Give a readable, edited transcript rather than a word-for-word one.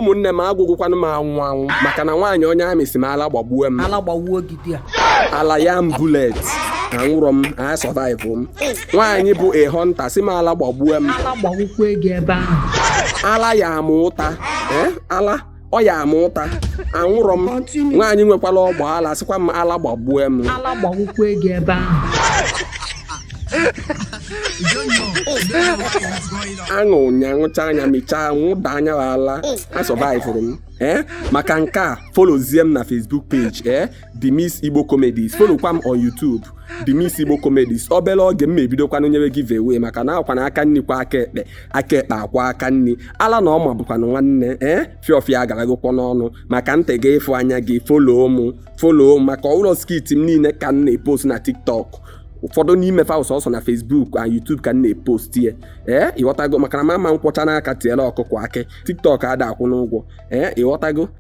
Ụmụnne m, agwụgwụkwanụ m anwụ anwụ, maka na nwaanyị onye amị si m ala gbagbuo m. Ala gbawuo gị di a. Ala ya m bullet, anwụrọ m, a survive m. Nwaanyị bụ a hunter si m ala gbagbuo m. Ala gbawukwa gị ebe ahụ. Ala ya ama ụta, ee, ala ọ ya ama ụta, anwụrọ m. Nwaanyị nwekwala ọgba ala sịkwa m ala gbagbuo m. Ala gbawukwa gị ebe ahụ. Aṅụ nya ṅụcha anya mechaa nwụda anya ala, a survive m. Ee, maka nke a, followzie m na Facebook page, ee, The Miss Igbo Comedies. Followkwa m on YouTube, The Miss Igbo Comedies. Obere oge m ebidokwanụ nyewe giveaway, maka na akwa na aka nni kwa aka ekpe, aka ekpe akwa aka nni, ala na ọma bụkwanụ nwanne. Ee, fiọfịa agaragokwa n'ọnụ maka ntị gị ịfụ anya gị. Follow m, follow m, maka ụlọ skit m niile ka m na-epost na TikTok. Ụfọdụ n'ime fa sọsọ na Facebook and YouTube ka m na-epost ya. Ee, ịghọtago? Maka na mama nkwọcha n'aka tiela ọkụkọ akị. TikTok ada akwụ n'ụgwọ. Ee, ịghọtago?